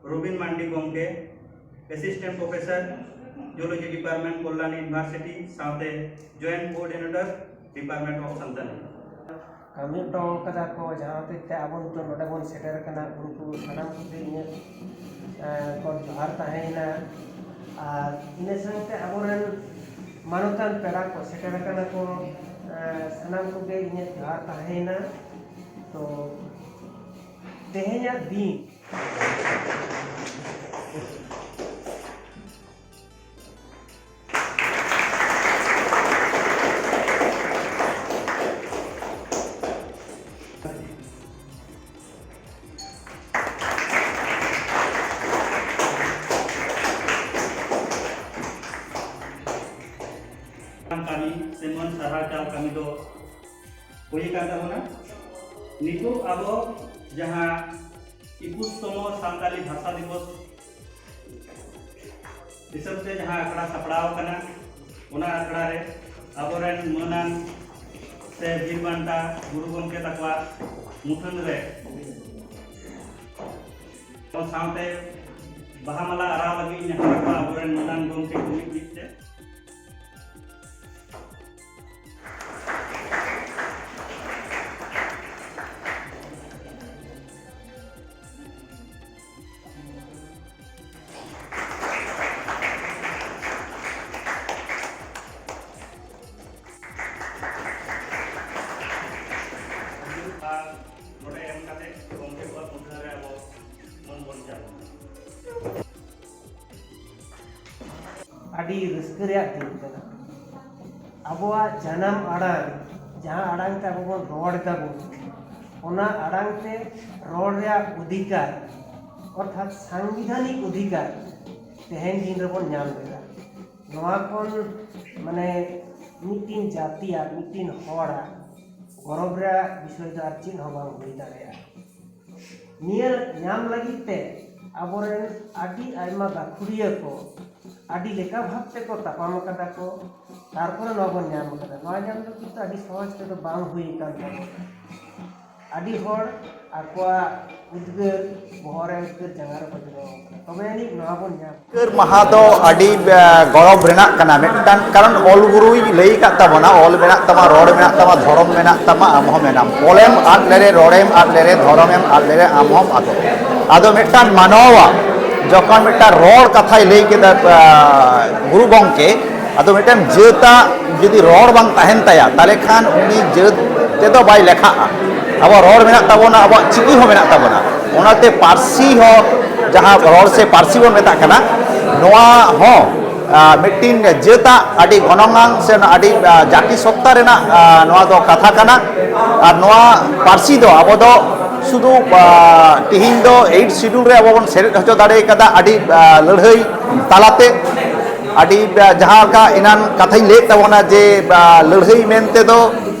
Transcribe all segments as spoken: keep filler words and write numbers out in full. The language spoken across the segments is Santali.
ᱨᱚᱵᱤᱱ ᱢᱟᱱᱰᱤ ᱜᱚᱢᱠᱮ, Assistant Professor, Zoology Department, Kalyani University, ᱥᱟᱶᱛᱮ Joint Coordinator, Department of Santali᱾ ᱠᱟᱹᱢᱤ ᱦᱚᱴᱚ ᱠᱟᱫᱟ ᱠᱚ, ᱡᱟᱦᱟᱸ ᱦᱚᱛᱮᱡ ᱛᱮ ᱟᱵᱚ ᱱᱤᱛᱚᱜ ᱱᱚᱰᱮ ᱵᱚᱱ ᱥᱮᱴᱮᱨ ᱟᱠᱟᱱᱟ᱾ ᱩᱱᱠᱩ ᱥᱟᱱᱟᱢ ᱠᱚᱜᱮ ᱤᱧᱟᱹᱜ, ᱮᱸ, ᱠᱚ ᱡᱚᱦᱟᱨ ᱛᱟᱦᱮᱸᱭᱮᱱᱟ᱾ ᱟᱨ ᱤᱱᱟᱹ ᱥᱟᱶᱛᱮ ᱟᱵᱚᱨᱮᱱ ᱢᱟᱱᱚᱛᱟᱱ ᱯᱮᱲᱟ ᱠᱚ ᱥᱮᱴᱮᱨ ᱟᱠᱟᱱᱟ ᱠᱚ, ᱮᱸ, ᱥᱟᱱᱟᱢ ᱠᱚᱜᱮ ᱤᱧᱟᱹᱜ ᱡᱚᱦᱟᱨ ᱛᱟᱦᱮᱸᱭᱮᱱᱟ᱾ ᱛᱚ, ᱛᱮᱦᱮᱧᱟᱜ ᱫᱤᱱ ᱠᱟᱹᱢᱤ ᱥᱮ ᱢᱟᱹᱱ ᱥᱟᱨᱦᱟᱣ ᱪᱟᱞ ᱠᱟᱹᱢᱤ ᱫᱚ ᱦᱩᱭ ᱟᱠᱟᱱ ᱛᱟᱵᱚᱱᱟ᱾ ᱱᱤᱛᱚᱜ ᱟᱵᱚ ᱡᱟᱦᱟᱸ ᱮᱠᱩᱥ ᱛᱚᱢᱚ ᱥᱟᱱᱛᱟᱞᱤ ᱵᱷᱟᱥᱟ ᱫᱤᱵᱚᱥ ᱦᱤᱥᱟᱹᱵ ᱛᱮ ᱡᱟᱦᱟᱸ ᱟᱠᱷᱲᱟ ᱥᱟᱯᱲᱟᱣ ᱟᱠᱟᱱᱟ, ᱚᱱᱟ ᱟᱠᱷᱲᱟ ᱨᱮ ᱟᱵᱚᱨᱮᱱ ᱢᱟᱹᱱᱟᱱ ᱥᱮ ᱵᱤᱨ ᱵᱟᱱᱴᱟ ᱜᱩᱨᱩ ᱜᱚᱢᱠᱮ ᱛᱟᱠᱚᱣᱟᱜ ᱢᱩᱴᱷᱟᱹᱱ ᱨᱮ ᱥᱟᱶᱛᱮ ᱵᱟᱦᱟ ᱢᱟᱞᱟ ᱟᱨᱟᱣ ᱞᱟᱹᱜᱤᱫ ᱤᱧ ᱱᱮᱦᱚᱨ ᱟᱠᱚᱣᱟ ᱟᱵᱚᱨᱮᱱ ᱢᱟᱹᱱᱟᱱ ᱜᱚᱢᱠᱮ ᱠᱚ ᱢᱤᱫ ᱢᱤᱫ ᱛᱮ᱾ ᱟᱨ ᱱᱚᱰᱮ ᱮᱢ ᱠᱟᱛᱮ ᱜᱚᱢᱠᱮ ᱠᱚᱣᱟᱜ ᱢᱩᱴᱷᱟᱹᱱ ᱨᱮ ᱟᱵᱚ ᱢᱟᱹᱱ ᱵᱚᱱ ᱪᱟᱞ᱾ ᱟᱹᱰᱤ ᱨᱟᱹᱥᱠᱟᱹ ᱨᱮᱭᱟᱜ ᱫᱤᱱ ᱠᱟᱱᱟ᱾ ᱟᱵᱚᱣᱟᱜ ᱡᱟᱱᱟᱢ ᱟᱲᱟᱝ, ᱡᱟᱦᱟᱸ ᱟᱲᱟᱝ ᱛᱮ ᱟᱵᱚ ᱵᱚᱱ ᱨᱚᱲ ᱮᱫᱟᱵᱚᱱ, ᱚᱱᱟ ᱟᱲᱟᱝ ᱛᱮ ᱨᱚᱲ ᱨᱮᱭᱟᱜ ᱚᱫᱷᱤᱠᱟᱨ, ᱚᱨᱛᱷᱟᱛ ᱥᱟᱝᱵᱤᱫᱷᱟᱱᱤᱠ ᱚᱫᱷᱤᱠᱟᱨ, ᱛᱮᱦᱮᱧ ᱫᱤᱱ ᱨᱮᱵᱚᱱ ᱧᱟᱢ ᱞᱮᱫᱟ᱾ ᱱᱚᱣᱟ ᱠᱷᱚᱱ, ᱢᱟᱱᱮ, ᱢᱤᱫᱴᱤᱱ ᱡᱟᱹᱛᱤᱭᱟᱜ, ᱢᱤᱫᱴᱤᱱ ᱦᱚᱲᱟᱜ ᱜᱚᱨᱚᱵᱽ ᱨᱮᱭᱟᱜ ᱵᱤᱥᱚᱭ ᱫᱚ ᱟᱨ ᱪᱮᱫ ᱦᱚᱸ ᱵᱟᱝ ᱦᱩᱭ ᱫᱟᱲᱮᱭᱟᱜᱼᱟ᱾ ᱱᱤᱭᱟᱹ ᱧᱟᱢ ᱞᱟᱹᱜᱤᱫ ᱛᱮ ᱟᱵᱚᱨᱮᱱ ᱟᱹᱰᱤ ᱟᱭᱢᱟ ᱜᱟᱹᱠᱷᱩᱲᱤᱭᱟᱹ ᱠᱚ ᱟᱹᱰᱤ ᱞᱮᱠᱟ ᱵᱷᱟᱵ ᱛᱮᱠᱚ ᱛᱟᱯᱟᱢ ᱟᱠᱟᱫᱟ ᱠᱚ, ᱛᱟᱨᱯᱚᱨᱮ ᱱᱚᱣᱟ ᱵᱚᱱ ᱧᱟᱢ ᱟᱠᱟᱫᱟ᱾ ᱱᱚᱣᱟ ᱧᱟᱢ ᱫᱚ ᱠᱤᱱᱛᱩ ᱟᱹᱰᱤ ᱥᱚᱦᱚᱡ ᱛᱮᱫᱚ ᱵᱟᱝ ᱦᱩᱭ ᱟᱠᱟᱱ ᱛᱟᱵᱚᱱᱟ᱾ ᱟᱹᱰᱤ ᱦᱚᱲ ᱟᱠᱚᱣᱟᱜ ᱩᱫᱽᱜᱟᱹᱨ ᱵᱚᱦᱚᱜ ᱨᱮ ᱩᱫᱽᱜᱟᱹᱨ ᱡᱟᱸᱜᱟ ᱨᱮ ᱵᱚᱡᱚᱜ ᱠᱟᱱᱟ, ᱛᱚᱵᱮ ᱟᱹᱱᱤᱡ ᱱᱚᱣᱟ ᱵᱚᱱ ᱧᱟᱢ᱾ ᱩᱫᱽᱜᱟᱹᱨ ᱢᱟᱦᱟ ᱫᱚ ᱟᱹᱰᱤ ᱜᱚᱨᱚᱵᱽ ᱨᱮᱱᱟᱜ ᱠᱟᱱᱟ ᱢᱤᱫᱴᱟᱝ, ᱠᱟᱨᱚᱱ ᱚᱞ ᱜᱩᱨᱩᱭ ᱞᱟᱹᱭ ᱟᱠᱟᱫ ᱛᱟᱵᱚᱱᱟ, ᱚᱞ ᱢᱮᱱᱟᱜ ᱛᱟᱢᱟ, ᱨᱚᱲ ᱢᱮᱱᱟᱜ ᱛᱟᱢᱟ, ᱫᱷᱚᱨᱚᱢ ᱢᱮᱱᱟᱜ ᱛᱟᱢᱟ, ᱟᱢ ᱦᱚᱸ ᱢᱮᱱᱟᱢ᱾ ᱚᱞᱮᱢ ᱟᱫ ᱞᱮᱨᱮ, ᱨᱚᱲᱮᱢ ᱟᱫ ᱞᱮᱨᱮ, ᱟᱢ ᱦᱚᱸᱢ ᱟᱫᱚᱜ᱾ ᱟᱫᱚ ᱢᱤᱫᱴᱟᱝ ᱢᱟᱱᱣᱟ ᱡᱚᱠᱷᱚᱱ ᱢᱤᱫᱴᱟᱝ ᱨᱚᱲ ᱠᱟᱛᱷᱟᱭ ᱞᱟᱹᱭ ᱠᱮᱫᱟ ᱜᱩᱨᱩ ᱜᱚᱢᱠᱮ, ᱟᱫᱚ ᱢᱤᱫᱴᱟᱝ ᱡᱟᱹᱛᱟᱜ ᱡᱩᱫᱤ ᱨᱚᱲ ᱵᱟᱝ ᱛᱟᱦᱮᱱ ᱛᱟᱭᱟ, ᱛᱟᱦᱚᱞᱮ ᱠᱷᱟᱱ ᱩᱱᱤ ᱡᱟᱹᱛ ᱛᱮᱫᱚ ᱵᱟᱭ ᱞᱮᱠᱷᱟᱜᱼᱟ᱾ ᱟᱵᱚᱣᱟᱜ ᱨᱚᱲ ᱢᱮᱱᱟᱜ ᱛᱟᱵᱚᱱᱟ, ᱟᱵᱚᱣᱟᱜ ᱪᱤᱠᱤ ᱦᱚᱸ ᱢᱮᱱᱟᱜ ᱛᱟᱵᱚᱱᱟ, ᱚᱱᱟᱛᱮ ᱯᱟᱹᱨᱥᱤ ᱦᱚᱸ, ᱡᱟᱦᱟᱸ ᱨᱚᱲ ᱥᱮ ᱯᱟᱹᱨᱥᱤ ᱵᱚᱱ ᱢᱮᱛᱟᱜ ᱠᱟᱱᱟ, ᱱᱚᱣᱟ ᱦᱚᱸ ᱢᱤᱫᱴᱤᱱ ᱡᱟᱹᱛᱟᱜ ᱟᱹᱰᱤ ᱜᱚᱱᱚᱝ ᱟᱱ ᱥᱮ ᱟᱹᱰᱤ ᱡᱟᱹᱛᱤ ᱥᱚᱛᱛᱟ ᱨᱮᱱᱟᱜ ᱱᱚᱣᱟ ᱫᱚ ᱠᱟᱛᱷᱟ ᱠᱟᱱᱟ᱾ ᱟᱨ ᱱᱚᱣᱟ ᱯᱟᱹᱨᱥᱤ ᱫᱚ ᱟᱵᱚ ᱫᱚ ᱥᱩᱫᱷᱩ ᱛᱤᱦᱤᱧ ᱫᱚ ᱮᱭᱤᱴ ᱥᱤᱰᱩᱞ ᱨᱮ ᱟᱵᱚ ᱵᱚᱱ ᱥᱮᱞᱮᱫ ᱦᱚᱪᱚ ᱫᱟᱲᱮ ᱠᱟᱫᱟ ᱟᱹᱰᱤ ᱞᱟᱹᱲᱦᱟᱹᱭ ᱛᱟᱞᱟᱛᱮ, ᱟᱹᱰᱤ ᱡᱟᱦᱟᱸ ᱞᱮᱠᱟ ᱮᱱᱟᱱ ᱠᱟᱛᱷᱟᱧ ᱞᱟᱹᱭᱮᱫ ᱛᱟᱵᱚᱱᱟ ᱡᱮ ᱞᱟᱹᱲᱦᱟᱹᱭ ᱢᱮᱱᱛᱮ ᱫᱚ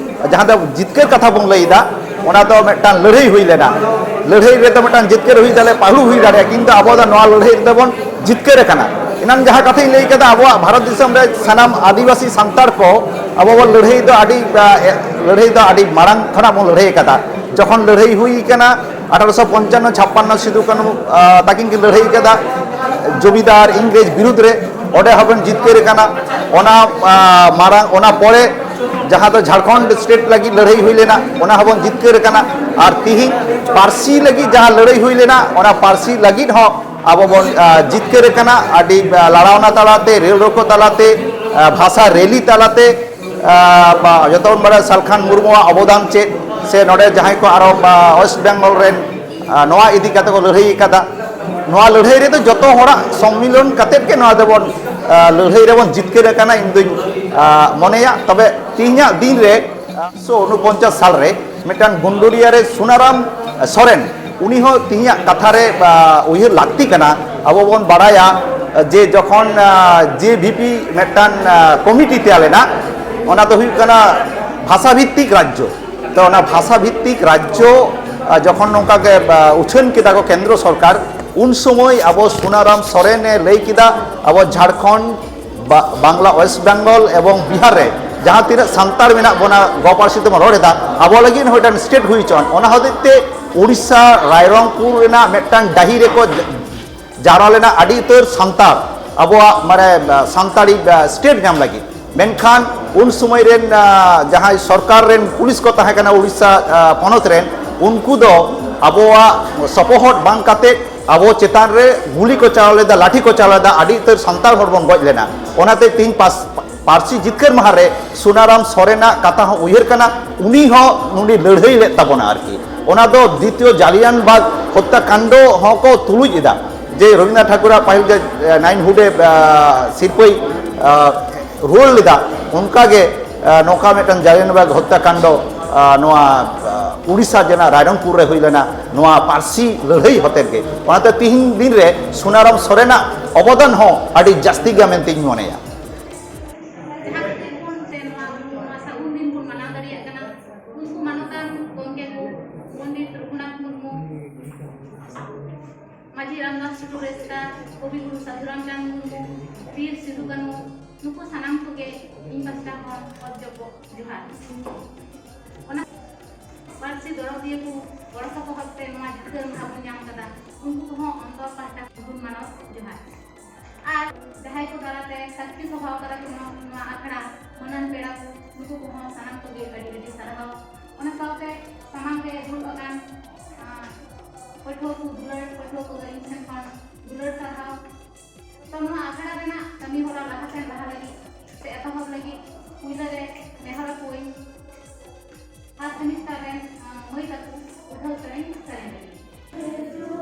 ᱡᱟᱦᱟᱸ ᱫᱚ ᱡᱤᱛᱠᱟᱹᱨ ᱠᱟᱛᱷᱟ ᱵᱚᱱ ᱞᱟᱹᱭ ᱮᱫᱟ, ᱚᱱᱟ ᱫᱚ ᱢᱤᱫᱴᱟᱝ ᱞᱟᱹᱲᱦᱟᱹᱭ ᱦᱩᱭ ᱞᱮᱱᱟ᱾ ᱞᱟᱹᱲᱦᱟᱹᱭ ᱨᱮᱫᱚ ᱢᱤᱫᱴᱟᱝ ᱡᱤᱛᱠᱟᱹᱨ ᱦᱩᱭ ᱫᱟᱲᱮᱭᱟᱜᱼᱟ, ᱠᱤᱱᱛᱩ ᱟᱵᱚ ᱫᱚ ᱱᱚᱣᱟ ᱞᱟᱹᱲᱦᱟᱹᱭ ᱨᱮᱫᱚ ᱵᱚᱱ ᱡᱤᱛᱠᱟᱹᱨ ᱟᱠᱟᱱᱟ᱾ ᱮᱱᱟᱱ ᱡᱟᱦᱟᱸ ᱠᱟᱛᱷᱟᱧ ᱞᱟᱹᱭ ᱠᱮᱫᱟ, ᱟᱵᱚᱣᱟᱜ ᱵᱷᱟᱨᱚᱛ ᱫᱤᱥᱚᱢ ᱨᱮ ᱥᱟᱱᱟᱢ ᱟᱹᱫᱤᱵᱟᱹᱥᱤ ᱥᱟᱱᱛᱟᱲ ᱠᱚ ᱟᱵᱚ ᱵᱚᱱ ᱞᱟᱹᱲᱦᱟᱹᱭ ᱫᱚ ᱟᱹᱰᱤ ᱞᱟᱹᱲᱦᱟᱹᱭ ᱫᱚ ᱟᱹᱰᱤ ᱢᱟᱲᱟᱝ ᱠᱷᱚᱱᱟᱜ ᱵᱚᱱ ᱞᱟᱹᱲᱦᱟᱹᱭ ᱟᱠᱟᱫᱟ᱾ ᱡᱚᱠᱷᱚᱱ ᱞᱟᱹᱲᱦᱟᱹᱭ ᱦᱩᱭ ᱠᱟᱱᱟ ᱟᱴᱷᱟᱨᱚᱥᱚ ᱯᱚᱧᱪᱟᱱᱱᱚ ᱪᱷᱟᱯᱯᱟᱱᱱᱚ ᱥᱤᱫᱩ ᱠᱟᱹᱱᱦᱩ ᱛᱟᱹᱠᱤᱱ ᱠᱤᱱ ᱞᱟᱹᱲᱦᱟᱹᱭ ᱠᱟᱫᱟ ᱡᱚᱢᱤᱫᱟᱨ ᱤᱝᱨᱮᱡᱽ ᱵᱤᱨᱩᱫᱽ ᱨᱮ, ᱚᱸᱰᱮ ᱦᱚᱸᱵᱚᱱ ᱡᱤᱛᱠᱟᱹᱨ ᱠᱟᱱᱟ᱾ ᱚᱱᱟ ᱢᱟᱲᱟᱝ, ᱚᱱᱟ ᱯᱚᱨᱮ ᱡᱟᱦᱟᱸ ᱫᱚ ᱡᱷᱟᱲᱠᱷᱚᱸᱰ ᱥᱴᱮᱴ ᱞᱟᱹᱜᱤᱫ ᱞᱟᱹᱲᱦᱟᱹᱭ ᱦᱩᱭ ᱞᱮᱱᱟ, ᱚᱱᱟ ᱦᱚᱸᱵᱚᱱ ᱡᱤᱛᱠᱟᱹᱨ ᱠᱟᱱᱟ᱾ ᱟᱨ ᱛᱤᱦᱤᱧ ᱯᱟᱹᱨᱥᱤ ᱞᱟᱹᱜᱤᱫ ᱡᱟᱦᱟᱸ ᱞᱟᱹᱲᱦᱟᱹᱭ ᱦᱩᱭ ᱞᱮᱱᱟ, ᱚᱱᱟ ᱯᱟᱹᱨᱥᱤ ᱞᱟᱹᱜᱤᱫ ᱦᱚᱸ ᱟᱵᱚ ᱵᱚᱱ ᱡᱤᱛᱠᱟᱹᱨ ᱠᱟᱱᱟ᱾ ᱟᱹᱰᱤ ᱞᱟᱲᱟᱣᱱᱟ ᱛᱟᱞᱟᱛᱮ, ᱨᱮᱞ ᱨᱳᱠᱳ ᱛᱟᱞᱟᱛᱮ, ᱵᱷᱟᱥᱟ ᱨᱮᱞᱤ ᱛᱟᱞᱟᱛᱮ, ᱡᱚᱛᱚ ᱵᱚᱱ ᱵᱟᱲᱟᱭᱟ ᱥᱟᱞᱠᱷᱟᱱ ᱢᱩᱨᱢᱩᱣᱟᱜ ᱚᱵᱚᱫᱟᱱ ᱪᱮᱫ, ᱥᱮ ᱱᱚᱰᱮ ᱡᱟᱦᱟᱸᱭ ᱠᱚ ᱟᱨᱚ ᱳᱭᱮᱥᱴ ᱵᱮᱝᱜᱚᱞ ᱨᱮᱱ ᱱᱚᱣᱟ ᱤᱫᱤ ᱠᱟᱛᱮ ᱠᱚ ᱞᱟᱹᱲᱦᱟᱹᱭ ᱟᱠᱟᱫᱟ᱾ ᱱᱚᱣᱟ ᱞᱟᱹᱲᱦᱟᱹᱭ ᱨᱮᱫᱚ ᱡᱚᱛᱚ ᱦᱚᱲᱟᱜ ᱥᱚᱢᱢᱤᱞᱚᱱ ᱠᱟᱛᱮ ᱜᱮ ᱱᱚᱣᱟ ᱫᱚᱵᱚᱱ ᱞᱟᱹᱲᱦᱟᱹᱭ ᱨᱮᱵᱚᱱ ᱡᱤᱛᱠᱟᱹᱨ ᱟᱠᱟᱱᱟ ᱤᱧ ᱫᱩᱧ ᱢᱚᱱᱮᱭᱟ᱾ ᱛᱚᱵᱮ ᱛᱮᱦᱮᱧᱟᱜ ᱫᱤᱱ ᱨᱮ ᱩᱱᱤᱥᱥᱚ ᱩᱱᱚᱯᱚᱧᱪᱟᱥ ᱥᱟᱞ ᱨᱮ ᱢᱤᱫᱴᱟᱝ ᱜᱩᱱᱰᱩᱨᱤᱭᱟ ᱨᱮ ᱥᱩᱱᱟᱨᱟᱢ ᱥᱚᱨᱮᱱ, ᱩᱱᱤ ᱦᱚᱸ ᱛᱮᱦᱮᱧᱟᱜ ᱠᱟᱛᱷᱟ ᱨᱮ ᱩᱭᱦᱟᱹᱨ ᱞᱟᱹᱠᱛᱤ ᱠᱟᱱᱟ᱾ ᱟᱵᱚ ᱵᱚᱱ ᱵᱟᱲᱟᱭᱟ ᱡᱮ ᱡᱚᱠᱷᱚᱱ ᱡᱮ ᱵᱷᱤ ᱯᱤ ᱢᱤᱫᱴᱟᱝ ᱠᱚᱢᱤᱴᱤ ᱛᱮᱭᱟᱨ ᱞᱮᱱᱟ, ᱚᱱᱟ ᱫᱚ ᱦᱩᱭᱩᱜ ᱠᱟᱱᱟ ᱵᱷᱟᱥᱟ ᱵᱷᱤᱛᱛᱤᱠ ᱨᱟᱡᱽᱡᱚ᱾ ᱛᱚ ᱚᱱᱟ ᱵᱷᱟᱥᱟ ᱵᱷᱤᱛᱛᱤᱠ ᱨᱟᱡᱽᱡᱚ ᱡᱚᱠᱷᱚᱱ ᱱᱚᱝᱠᱟ ᱜᱮ ᱩᱪᱷᱟᱹᱱ ᱠᱮᱫᱟ ᱠᱚ ᱠᱮᱱᱫᱨᱚ ᱥᱚᱨᱠᱟᱨ, ᱩᱱ ᱥᱚᱢᱚᱭ ᱟᱵᱚ ᱥᱩᱱᱟᱨᱟᱢ ᱥᱚᱨᱮᱱᱮ ᱞᱟᱹᱭ ᱠᱮᱫᱟ, ᱟᱵᱚ ᱡᱷᱟᱲᱠᱷᱚᱸᱰ, ᱵᱟᱝᱞᱟ, ᱳᱭᱮᱥᱴ ᱵᱮᱝᱜᱚᱞ ᱮᱵᱚᱝ ᱵᱤᱦᱟᱨ ᱨᱮ ᱡᱟᱦᱟᱸ ᱛᱤᱱᱟᱹᱜ ᱥᱟᱱᱛᱟᱲ ᱢᱮᱱᱟᱜ ᱵᱚᱱᱟ, ᱜᱚ ᱯᱟᱹᱨᱥᱤ ᱛᱮᱵᱚᱱ ᱨᱚᱲ ᱮᱫᱟ, ᱟᱵᱚ ᱞᱟᱹᱜᱤᱫ ᱦᱚᱸ ᱢᱤᱫᱴᱟᱝ ᱥᱴᱮᱴ ᱦᱩᱭ ᱦᱚᱪᱚᱣᱟᱱ᱾ ᱚᱱᱟ ᱦᱚᱛᱮᱡ ᱛᱮ ᱩᱲᱤᱥᱥᱟ ᱨᱟᱭᱨᱚᱝᱯᱩᱨ ᱨᱮᱱᱟᱜ ᱢᱤᱫᱴᱟᱝ ᱰᱟᱹᱦᱤ ᱨᱮᱠᱚ ᱡᱟᱣᱨᱟ ᱞᱮᱱᱟ ᱟᱹᱰᱤ ᱩᱛᱟᱹᱨ ᱥᱟᱱᱛᱟᱲ, ᱟᱵᱚᱣᱟᱜ ᱢᱟᱱᱮ ᱥᱟᱱᱛᱟᱲᱤ ᱥᱴᱮᱴ ᱧᱟᱢ ᱞᱟᱹᱜᱤᱫ᱾ ᱢᱮᱱᱠᱷᱟᱱ ᱩᱱ ᱥᱚᱢᱚᱭ ᱨᱮᱱ ᱡᱟᱦᱟᱸᱭ ᱥᱚᱨᱠᱟᱨ ᱨᱮᱱ ᱯᱩᱞᱤᱥ ᱠᱚ ᱛᱟᱦᱮᱸ ᱠᱟᱱᱟ ᱩᱲᱤᱥᱥᱟ ᱯᱚᱱᱚᱛ ᱨᱮᱱ, ᱩᱱᱠᱩ ᱫᱚ ᱟᱵᱚᱣᱟᱜ ᱥᱚᱯᱚᱦᱚᱫ ᱵᱟᱝ ᱠᱟᱛᱮ ᱟᱵᱚ ᱪᱮᱛᱟᱱ ᱨᱮ ᱜᱩᱞᱤ ᱠᱚ ᱪᱟᱞᱟᱣ ᱞᱮᱫᱟ, ᱞᱟᱴᱷᱤ ᱠᱚ ᱪᱟᱞᱟᱣ ᱞᱮᱫᱟ, ᱟᱹᱰᱤ ᱩᱛᱟᱹᱨ ᱥᱟᱱᱛᱟᱲ ᱦᱚᱲ ᱵᱚᱱ ᱜᱚᱡ ᱞᱮᱱᱟ᱾ ᱚᱱᱟᱛᱮ ᱛᱮᱦᱮᱧ ᱯᱟᱥ-, ᱯᱟᱹᱨᱥᱤ ᱡᱤᱛᱠᱟᱹᱨ ᱢᱟᱦᱟ ᱨᱮ ᱥᱩᱱᱟᱨᱟᱢ ᱥᱚᱨᱮᱱᱟᱜ ᱠᱟᱛᱷᱟ ᱦᱚᱸ ᱩᱭᱦᱟᱹᱨ ᱠᱟᱱᱟ, ᱩᱱᱤ ᱦᱚᱸ ᱱᱩᱱᱤ ᱞᱟᱹᱲᱦᱟᱹᱭ ᱞᱮᱫ ᱛᱟᱵᱚᱱᱟ ᱟᱨᱠᱤ᱾ ᱚᱱᱟ ᱫᱚ ᱫᱤᱛᱤᱭᱚ ᱡᱟᱞᱤᱭᱟᱱ ᱵᱟᱜᱽ ᱦᱚᱛᱛᱟ ᱠᱟᱱᱰᱚ ᱦᱚᱸᱠᱚ ᱛᱩᱞᱩᱡ ᱮᱫᱟ, ᱡᱮ ᱨᱚᱵᱤᱱᱫᱨᱚᱱᱟᱛᱷ ᱴᱷᱟᱠᱩᱨᱟᱜ ᱯᱟᱹᱦᱤᱞ ᱡᱮ ᱱᱟᱭᱤᱱᱦᱩᱰ ᱮ ᱥᱤᱨᱯᱟᱹᱭ ᱨᱩᱣᱟᱹᱲ ᱞᱮᱫᱟ, ᱚᱱᱠᱟᱜᱮ ᱱᱚᱝᱠᱟ ᱢᱤᱫᱴᱟᱝ ᱡᱟᱞᱤᱭᱟᱱ ᱵᱟᱜᱽ ᱦᱚᱛᱛᱟ ᱠᱟᱱᱰᱚ ᱱᱚᱣᱟ ᱩᱲᱤᱥᱥᱟ ᱡᱮᱞᱟ ᱨᱟᱭᱨᱚᱝᱯᱩᱨ ᱨᱮ ᱦᱩᱭ ᱞᱮᱱᱟ, ᱱᱚᱣᱟ ᱯᱟᱹᱨᱥᱤ ᱞᱟᱹᱲᱦᱟᱹᱭ ᱦᱚᱛᱮᱫ ᱜᱮ᱾ ᱚᱱᱟᱛᱮ ᱛᱤᱦᱤᱧ ᱫᱤᱱ ᱨᱮ ᱥᱩᱱᱟᱨᱟᱢ ᱥᱚᱨᱮᱱᱟᱜ ᱚᱵᱚᱫᱟᱱ ᱦᱚᱸ ᱟᱹᱰᱤ ᱡᱟᱹᱥᱛᱤ ᱜᱮᱭᱟ ᱢᱮᱱᱛᱮᱧ ᱢᱚᱱᱮᱭᱟ᱾ ᱡᱟᱦᱟᱸ ᱠᱷᱟᱹᱛᱤᱨ ᱵᱚᱱ ᱛᱮ ᱱᱚᱣᱟ, ᱱᱚᱣᱟ ᱥᱟᱹᱜᱩᱱ ᱫᱤᱱ ᱵᱚᱱ ᱢᱟᱱᱟᱣ ᱫᱟᱲᱮᱭᱟᱜ ᱠᱟᱱᱟ, ᱩᱱᱠᱩ ᱢᱟᱱᱚᱛᱟᱱ ᱜᱚᱢᱠᱮ ᱠᱚ ᱯᱚᱱᱰᱤᱛ ᱨᱚᱜᱷᱩᱱᱟᱛᱷ ᱢᱩᱨᱢᱩ, ᱢᱟᱹᱡᱷᱤ ᱨᱟᱢᱫᱟᱥ ᱴᱩᱰᱩ ᱨᱮᱥᱠᱟ, ᱠᱚᱵᱤ ᱜᱩᱨᱩ ᱥᱟᱹᱫᱷᱩ ᱨᱟᱢᱪᱟᱸᱫᱽ ᱢᱩᱨᱢᱩ, ᱵᱤᱨ ᱥᱤᱫᱩ ᱠᱟᱹᱱᱩ, ᱱᱩᱠᱩ ᱥᱟᱱᱟᱢ ᱠᱚᱜᱮ ᱤᱧ ᱯᱟᱦᱴᱟ ᱠᱷᱚᱱ ᱚᱛ ᱡᱚᱯᱚᱜ ᱡᱚᱦᱟᱨ᱾ ᱚᱱᱟ ᱯᱟᱹᱨᱥᱤ ᱫᱚᱨᱚᱫᱤᱭᱟᱹ ᱠᱚ ᱜᱚᱲᱚ ᱥᱚᱯᱚᱦᱚᱫ ᱛᱮ ᱱᱚᱣᱟ ᱡᱤᱛᱠᱟᱹᱨ ᱢᱟᱦᱟ ᱵᱚᱱ ᱧᱟᱢ ᱠᱟᱫᱟ, ᱩᱱᱠᱩ ᱠᱚᱦᱚᱸ ᱚᱱᱛᱚᱨ ᱯᱟᱦᱴᱟ ᱠᱷᱚᱱ ᱢᱟᱱᱚᱛ ᱡᱚᱦᱟᱨ᱾ ᱟᱨ ᱡᱟᱦᱟᱸᱭ ᱠᱚ ᱫᱟᱨᱟᱛᱮ ᱥᱟᱹᱠᱷᱤ ᱥᱚᱵᱷᱟ ᱠᱟᱫᱟ ᱠᱚ ᱱᱚᱣᱟ, ᱱᱚᱣᱟ ᱟᱠᱷᱲᱟ, ᱢᱟᱹᱱᱟᱱ ᱯᱮᱲᱟ ᱠᱚ, ᱱᱩᱠᱩ ᱠᱚᱦᱚᱸ ᱥᱟᱱᱟᱢ ᱠᱚᱜᱮ ᱟᱹᱰᱤ ᱟᱹᱰᱤ ᱥᱟᱨᱦᱟᱣ᱾ ᱚᱱᱟ ᱥᱟᱶᱛᱮ ᱥᱟᱢᱟᱝ ᱨᱮ ᱫᱩᱲᱩᱵ ᱟᱠᱟᱱ, ᱟᱸ, ᱯᱟᱹᱴᱷᱩᱣᱟᱹ ᱠᱚ ᱫᱩᱞᱟᱹᱲ, ᱯᱟᱹᱴᱷᱩᱣᱟᱹ ᱠᱚᱫᱚ ᱤᱧ ᱴᱷᱮᱱ ᱠᱷᱚᱱ ᱫᱩᱞᱟᱹᱲ ᱥᱟᱨᱦᱟᱣ᱾ ᱛᱚ, ᱱᱚᱣᱟ ᱟᱠᱷᱲᱟ ᱨᱮᱱᱟᱜ ᱠᱟᱹᱢᱤ ᱦᱚᱨᱟ ᱞᱟᱦᱟ ᱥᱮᱱ ᱞᱟᱦᱟ ᱞᱟᱹᱜᱤᱫ ᱥᱮ ᱮᱛᱚᱦᱚᱵ ᱞᱟᱹᱜᱤᱫ ᱯᱩᱭᱞᱟᱹ ᱨᱮ ᱱᱮᱦᱚᱨ ᱟᱠᱚᱣᱟᱹᱧ first semester ᱨᱮᱱ, ᱟᱸ, ᱢᱟᱹᱭ ᱛᱟᱠᱚ ᱩᱰᱷᱟᱹᱣ ᱥᱮᱨᱮᱧ ᱥᱮᱨᱮᱧ ᱞᱟᱹᱜᱤᱫ᱾